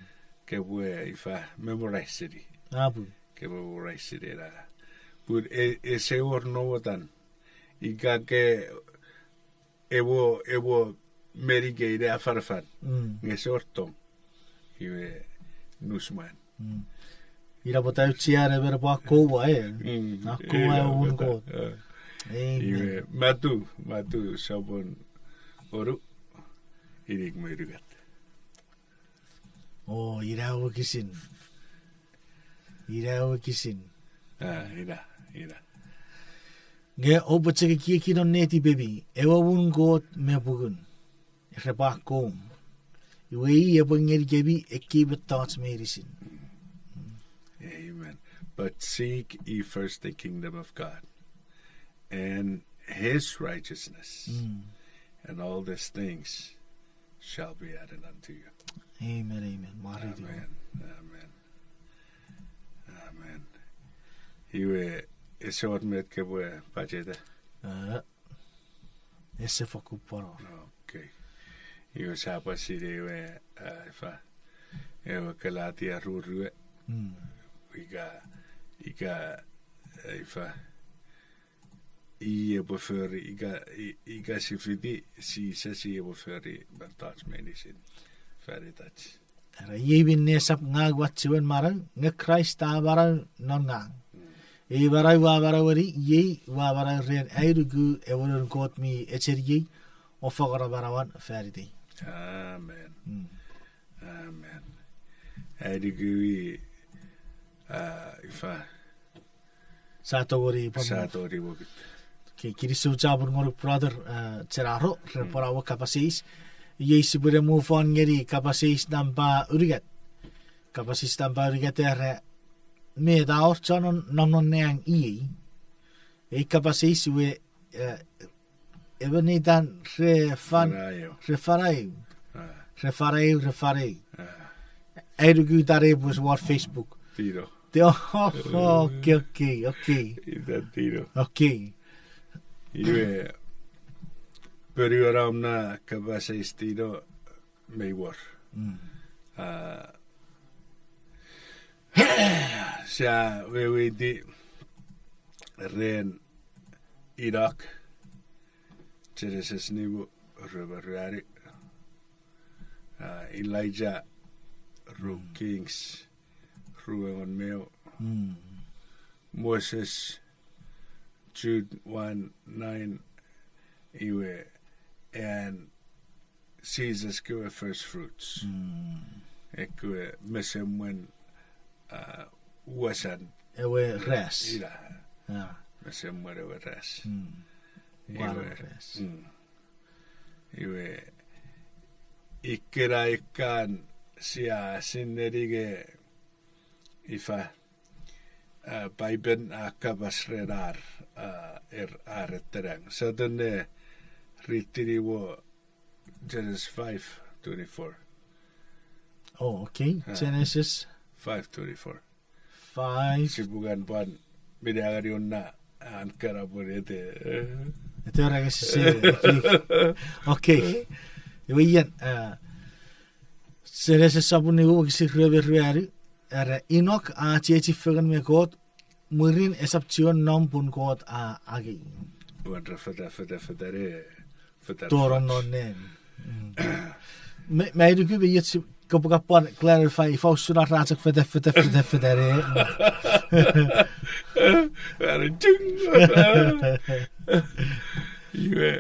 kepwe ifa memorize-ini. Apu. Kepwe memorize-ini ena. Pun e, ese wor nowotan. Ika ke ewo, ewo meni ke ina afanafan. Mm. Nge ese wor tong. Iwe nusmwan. Mm. Ina pwata auchean emon epwe akkowa, e. Mm, akkowa ewe muun Kot. Amen. Iwe, Matu, Matu, sopun onu, inik me unungat. O, ina wokisin. Ina wokisin. A, ina, ina. Nge oupwe chok ekieki non netipemi, ewe muun Kot me pungun repwe akkom. Iwe i epwe ngenikemi ekkei mettoch meinisin. Amen. But seek ye first the kingdom of God and his righteousness, mm, and all these things shall be added unto you. Amen, amen. Mwareiti. Amen, amen. Amen. Iwe, ese wor met kepwe pacheta? A, ese fokkun pwano. Okay. Iwe sia pwan sinei ewe, a, ifa, ewe Kalatia ru rue. Mm. Ika, ika, a, ifa, i epwe fori, ika, i, ika si fiti Jises i epwe fori mettoch meinisin fan itach. Era, iei minne esap ngang ua chiwen manau, nge Kraist a manau non ngang. Ei manau ua manaueni iei ua manau ren ai nuku ewe Noun Kot mi echeniei o fangeno manauan fan itei. Amen. Mm. Amen. Ai nuku i, a, ifa, sa tongeni pwan, sa tongeni wokut. Ke, kinisou chapur ngonuk brother, a, Chenaro, ren, mm, pwan ewe kapas eis. Iei sipwene move on ngeni kapas eis nampa unungat. Kapas eis nampa unungat era, met a wor chon nom non nang iei? Ei kapas eis iwe, e, emon itan Refan-, Refanaeu. A. Refanaeu, Refanaeu. A. Ai nuku itan epwe wor Facebook. Tino. Te-, o, o, okay, okay, okay. Itan Tino. Okay. Iwe, ponuenom na kapas eis Tino mei wor. Mm. A, sia weweiti ren Inok, Genesis nimu, rue me ruanu. A, Elijah, ru, mm, Kings, rue engon me eu. Mm. Moses, Jude one nine, iwe, an Jises kewe first fruits. Mm. Ekkewe mesemwen, a, wesan. Ewe ras. Ina. A. Mesemwen ewe ras. Mm. Iwe, ras. Mm. Iwe, ikkena ekkan sia sinei nge ifa, a, Paipen a kapas ren ar, a, er, ar etenang. Satan ne ritini wo Genesis five twenty-four. Oh, okay. A, Genesis five twenty-four. Five. Sipukan pwan minne angeni unna an kana pun ete. Ete renge sise. Okay. Iwe ian, a, Genesis sopun nimu wokisin rue me ruanu, era Inok a chiechi fengen me Kot, mwirin esap chiwen nom pun Kot a angei. Wan ra feta, feta, feta re, feta tonong non nang. Me, me ai nuku me iet si, kopwe kapwan clarify, ifa usun ar ra chok feta, feta, feta, feta re. Are jing. Iwe,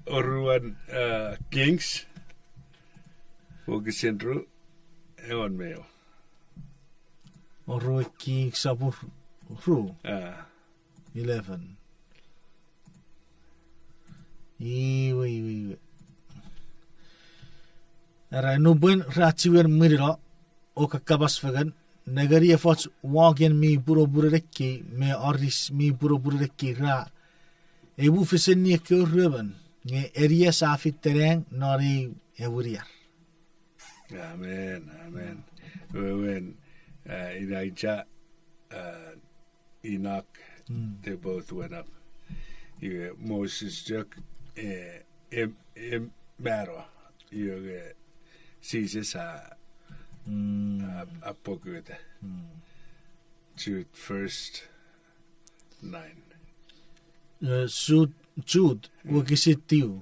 oruan, a, Kings, wokisin ru, engon me eu. Orue Kings sopun ru. A. Eleven. Iwe, iwe, iwe. Era nupwen ra chiwen mwinino, o kakkapas fengen, nengeni efoch woken mi punopunun ekkei me oris mi punopunun ekkei ra, ei mufesen ni ekkewe ruemon, nge eni ese a fite nang non ei ewiniar. Amen, amen. Wewen, a, Elijah, a, Enoch, they both went up. Iwe Moses chok, e, e, e mano. Iwe nge Jises a, a, a pwokuta. Jude first nine. E, Jude, Jude, wokisin tiu.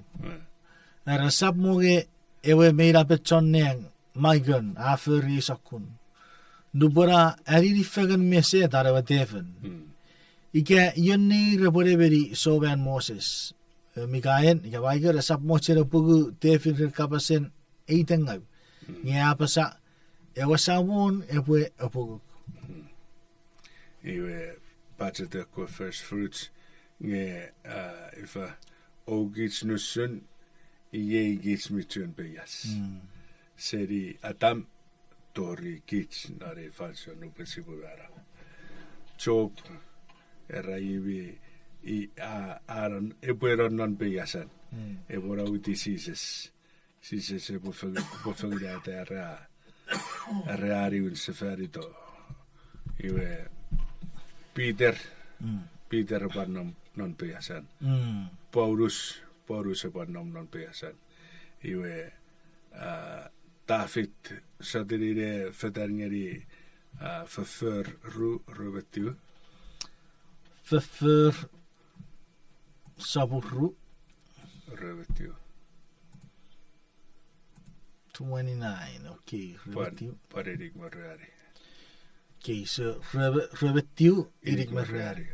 Era sap mo nge ewe meinapen chon nang, Michael, a fori ei sokkun. Nupwen a anini fengen me Setan ewe tefin. Ika ion neir epwe nemeni souman Moses. E, Mikael, ika Michael, esap mochen apungu tefin ren kapasen eitengau. Nge a apasa, ewe Samon epwe apunguk. Iwe, pachete ekkewe first fruits, nge, a, ifa, oukich nusun, iei kich mi chuen peias. Seni Adam, tori kich non ei fansoun nupwen sipwe mano. Job, era iwe, i, a, a non, epwe non non peiasan. Epwe no witi Jises. Jises epwe feng-, epwe fengen ata are, are a niwin sefanito. Iwe Peter, Peter epwe nom non peiasan. Paulus, Paulus epwe nom non peiasan. Iwe, a, David, sotuni ne fetan ngeni, a, Foffor ru, rue me tiu. Foffor sopun ru. Rue me tiu. Twenty-nine, okay, rue me tiu. Pwan inik me ruanu. Okay, so rue me, rue me tiu, inik me ruanu.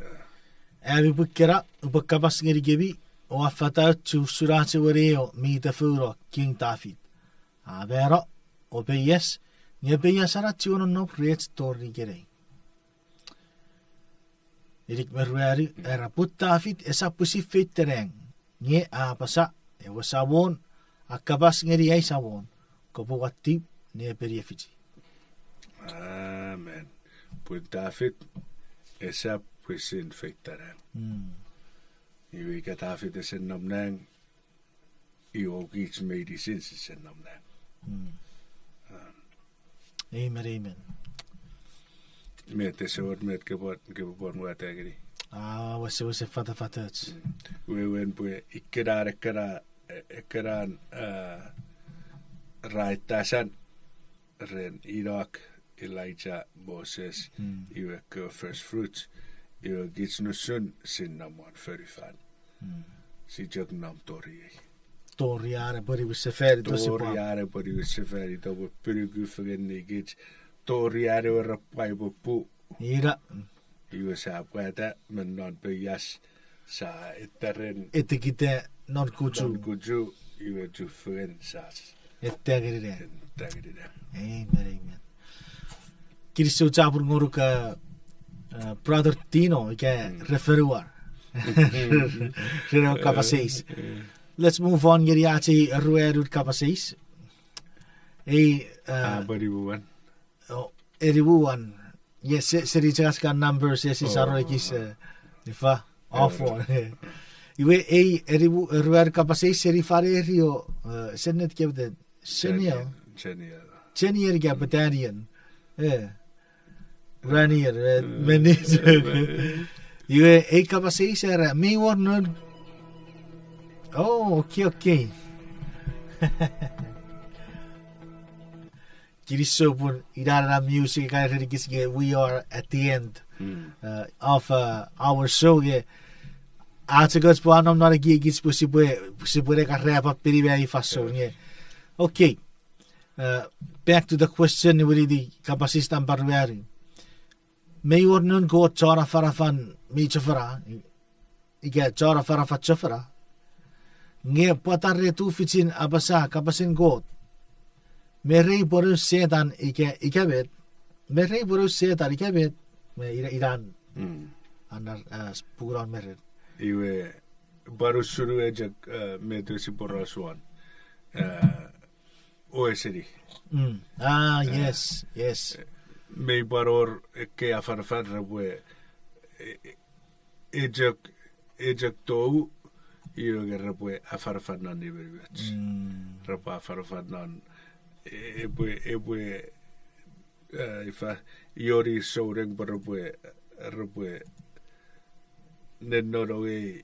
Ami pwi kena, upwe kapas ngenikemi, oua fatauchu usun ach ewe neo mi tefouno King David. A mano, o peias, nge peiasan a chiwen nonnom rech tori ikenai. Inik me ruanu, era pun David esap pwisin feita nang, nge a apasa, ewe Samon a kapas ngeni ai Samon, kopwe wattip ne epeni efichi. Amen. Pun David esap pwisin feita nang. Iwe ika David ese nom nang, iwe kich meinisin sise nom nang. Amen, amen. Met ese wor met kopwe, kopwe pwan wata ngeni? A, wesewesen fatafatoch. Wewen pwe ikkenan, ekkena, ekkenan, a, ra itasan ren Inok, Elijah, Moses, iwe ekkewe first fruits, iwe kich nusun sia nom won fonufan. Sia chok nom tori ei. Tori are pwe niwin sefanito sipwe. Tori are pwe niwin sefanito pwe pinuku fengen nikich. Tori are we repwe pwe pu. Ina. Iwe sa pwata me non peias sa etaren. Etekita non kuchu. Non kuchu, iwe chufengen sa. Ete ngeni nang. Ete ngeni nang. Amen, amen. Kinisou chapur ngonuk, a, Brother Tino, ika referuar. Reno kapas eis. Let's move on ngeni ach ei ruanun kapas eis. Ei Apwe nimu wan. O, enimu wan. Yes, se-, seni chok ach kan Numbers, yes, sis aro ekis, ifa, ofo. Iwe ei enimu, ruanu kapas eis seni fan erio, e, sennet kepten. Seniel. Seniel. Seniel ika battalion. E. Ranier, e, menis. Iwe ei kapas eis era, mi wor non. Oh, okay, okay. Kinisou pun ina ena music ika ren ekis nge we are at the end, uh, of, uh, our show nge. A chok och pwe a nom non ekiekich pwe sipwe, sipwe ne kan wrap up peni me ifa so nge. Okay. Uh, back to the question, niwiniti kapas eis nampa ruanu. Mi wor noun Kot chon afanafan mi chofona, ika chon afanafan chofona. Nge pwata re tufichin apasa kapasen Kot? Me rei pwonon Setan ika, ika met. Me rei pwonon Setan ika met. Me ina, inan. Anan, a, pukunon me ren. Iwe, pwan usun e chok, e, met we sipwe poraus won. E, oesini. Ah, yes, yes. Mei pwan wor ekkei afanafan repwe, e, e, e chok, e chok tou, iwe nge repwe afanafan non nimenimoch. Repwe afanafan non, e, epwe, epwe, e, ifa, ioni souneng pwe repwe, repwe, nennono ei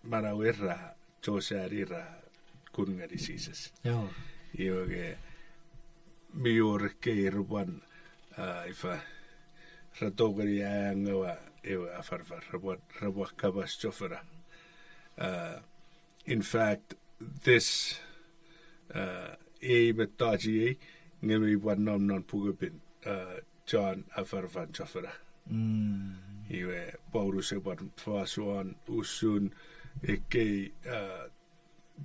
manauer ra, chosani ra, kun ngeni Jises. Iwe nge, mi wor ekkei repwan, a, ifa, ra tongeni angewa ewe afanafan, repwa, repwa kapas chofona. A, in fact, this, a, ei mettoch iei, nge mi pwan nom non pukepin, a, chon afanafan chofona. Iwe, Paulus epwan fos won usun ekkei, a,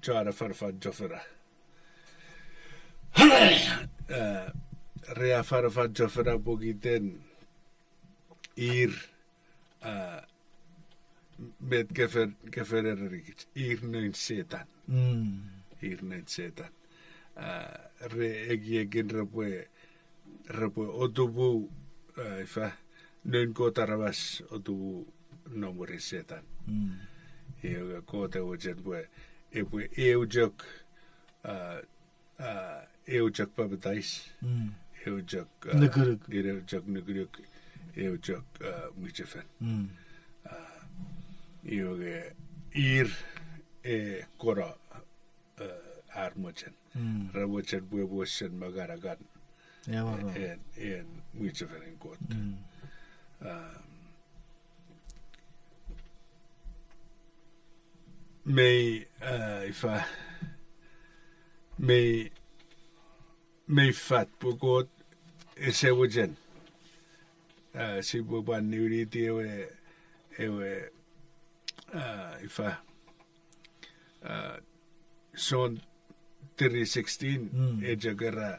chon afanafan chofona. A, re afanafan chofona pokiten ir, a, met kefen, kefen erenikich, ir noun Setan. Ir noun Setan. A, re ekiekin repwe, repwe otupu, a, ifa, noun Kot aramas otupu nom mwirin Setan. Iwe Kot e mochen pwe, epwe eu chok, a, a, eu chok papatais, eu chok, a, nukunuk. Eu chok nukunuk, eu chok, a, mwichefen. A, iwe nge ir, e, kono, a, ar mochen. Ra mochen pwe wesen manganakan. En, en mwichefenin Kot. A, mei, a, ifa, mei, mei fat pwe Kot ese mochen. A, sipwe pwan niwiniti ewe, ewe, a, ifa, a, John three sixteen, e chok era,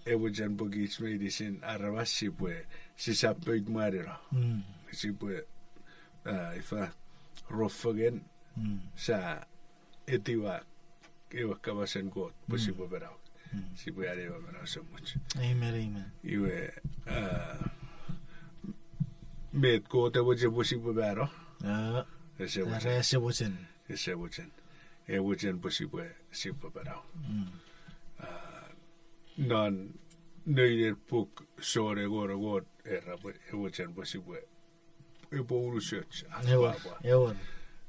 e mochen pwe kich meinisin aramas sipwe, sisap pout mwaneno. Sipwe, a, ifa, ro fengen, sa etiwa ewe kapasen Kot pwe sipwe manau. Sipwe ani ewe manau esemuch. Iwe, a, met Kot e mochen pwe sipwe mano? Ese mochen. Ese mochen. E mochen pwe sipwe, sipwe manau. A, non, noun ei puk John engon engon, era pwe, e mochen pwe sipwe, epwe unusoch ach pwapwa.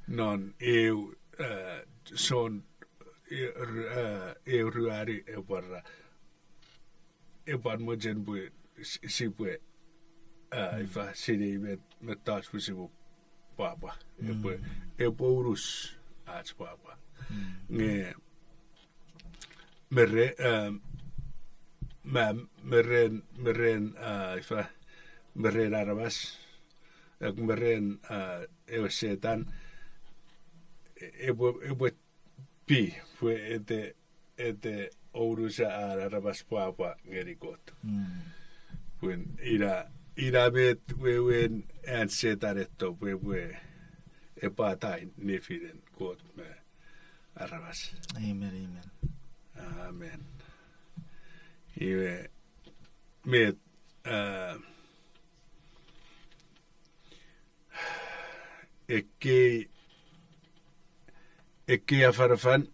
Non eu, a, John, e, a, eu ruanu epwe ra, epwan mochen pwe, si-, sipwe, a, ifa, sinei met, mettoch pwe sipwe pwapwa. Epwe, epwe unus ach pwapwa. Nge, me re, a, ma, me ren, me ren, a, ifa, me ren aramas, ak me ren, a, ewe Setan, e-, epwe, epwe pi, pwe ete, ete ounusa an aramas pwapwa ngeni Kot. Pwe ina, ina met wewen an Setan etto pwe, pwe epwe atai nefinen Kot me aramas. Amen, amen. Amen. Iwe, met, a, ekkei, ekkei afanafan,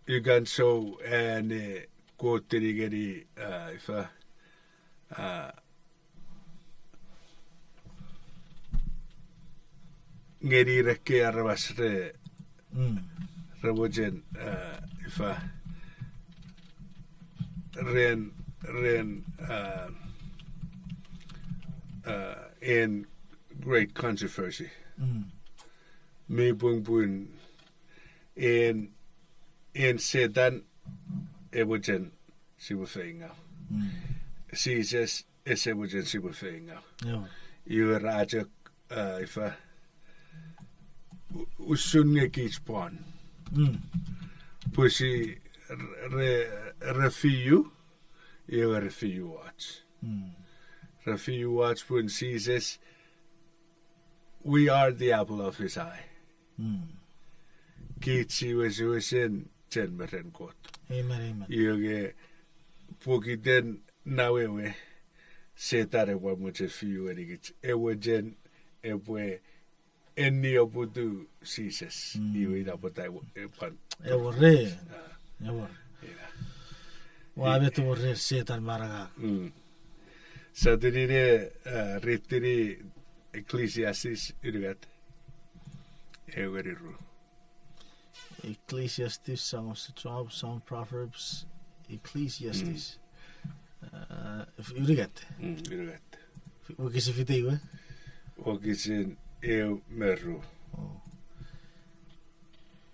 ikan sou ane koteni ngeni, a, ifa, a, ngeni ekkei aramas re, re mochen, a, ifa, ren, ren, a, a, en great controversy. Mi pung pun en, en Setan e mochen sipwe feiengaw. Jises ese mochen sipwe feiengaw. Iwe ra chok, a, ifa, u-, usun nge kich pwan. Pwe si re, re fiu, iwe re fiu wach. Re fiu wach pun Jises, we are the apple of his eye. Kich si wesewesen chen me ren Kot. Iwe nge pokiten nawewe, Setan epwe mochen fiu ngenikich. Ewe chen epwe eni oputu Jises. Iwe ina pwata ewe, e pwan, ewe re, ewe. Ua met ewe re Setan manangang. Sa tini ne, a, ritini Ecclesiastes unungat. Ewe ngeni ru. Ecclesiastes, Song of Solomon, Song of Proverbs, Ecclesiastes. A, f-, unungat. Unungat. Wokisin fite iwe? Wokisin eu me ru.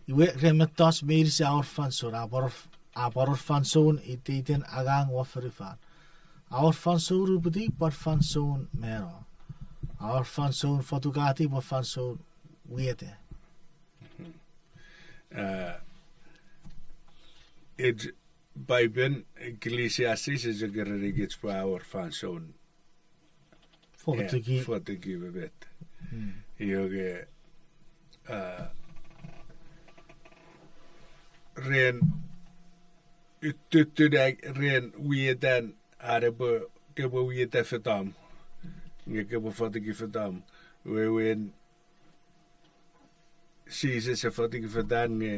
Iwe, ren mettoch meinisin a wor fansoun, a pwan wor, a pwan wor fansoun iteiten angang won fonufan. A wor fansoun uputiw pwan fansoun mano. A wor fansoun fotukatiw pwan fansoun wieta. A, ech Paipen, Ecclesiastes, e chok erenikich pwe a wor fansoun fotuki, fotuki me met. Iwe ke, a, ren, tuttun ren wietan, are pwe, kopwe wieta fetom, nge kopwe fotuki fetom, wewen Jises e fotuki fetan nge,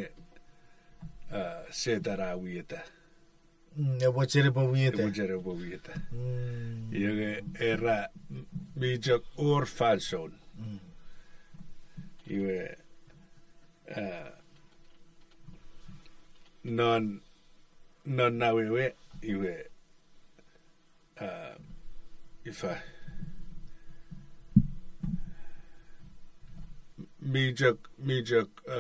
a, Setan a wieta. Epwe chen epwe wieta. Epwe chen epwe wieta. Iwe nge era, mi chok wor fansoun. Iwe, a, non, non nawewe, iwe, a, ifa, mi chok, mi chok, a,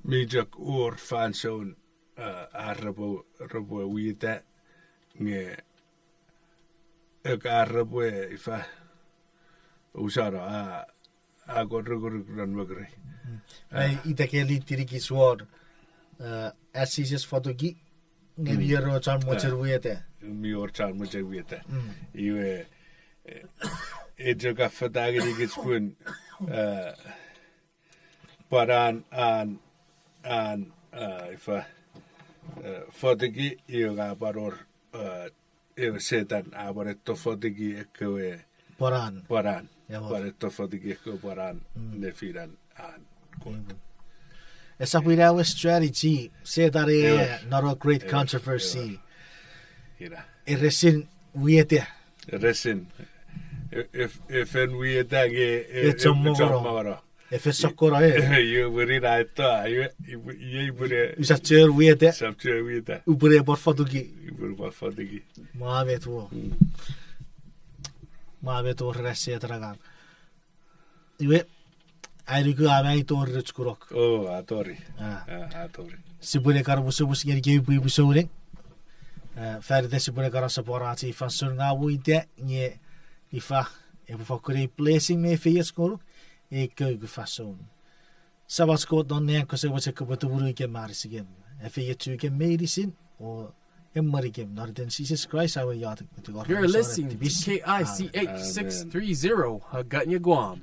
mi chok wor fansoun, a, ar repwe, repwe wieta, nge, ek ar repwe ifa, usano, a, a kon rukuruk non mokurei. Nge ita ke litinikich won, a, a Jises fotuki, nge mi wor chon mochen wieta. Mi wor chon mochen wieta. Iwe, e, e chok affata ngenikich pun, a, pwan an, an, an, a, ifa, a, fotuki, iwe a pwan wor, a, ewe Setan a pwan etto fotuki ekkewe pwan an. Pwan an. Pwan etto fotuki ekkewe pwan an nefinen an Kot. Esap ina ewe strategy Setan e, non ewe great controversy. Ina. E resin wieta. Resin. E, e, e fen wieta nge, e, e chon mongono. E fen sokkono, e. Iwe mwirin a eto, iwe, iwe, iwe, iwe, usap chuen wieta. Usap chuen wieta. Upwene pwan fotuki. Upwene pwan fotuki. Mwa met wor. Mwa met wor ren Setan angang. Iwe, ai nuku a mei tori rech kunok. O, a tori. A, a tori. Sipwene kan omusomus ngenikemi pwipwi souneng. A, fan ita sipwene kan asapwan ach ei fansoun ngang mwo ita nge ifa, epwe fakkun ei blessing me feioch ngonuk, ei kouku fansoun. Samach Kot non nang, kose mochen kopwe tumunu ikem me anisikem, efeiochu ikem meinisin, o emwenikem, non iten Jises Kraist aua iotek me tingor. You're listening to K I C H six three zero, Hagåtña, Guam.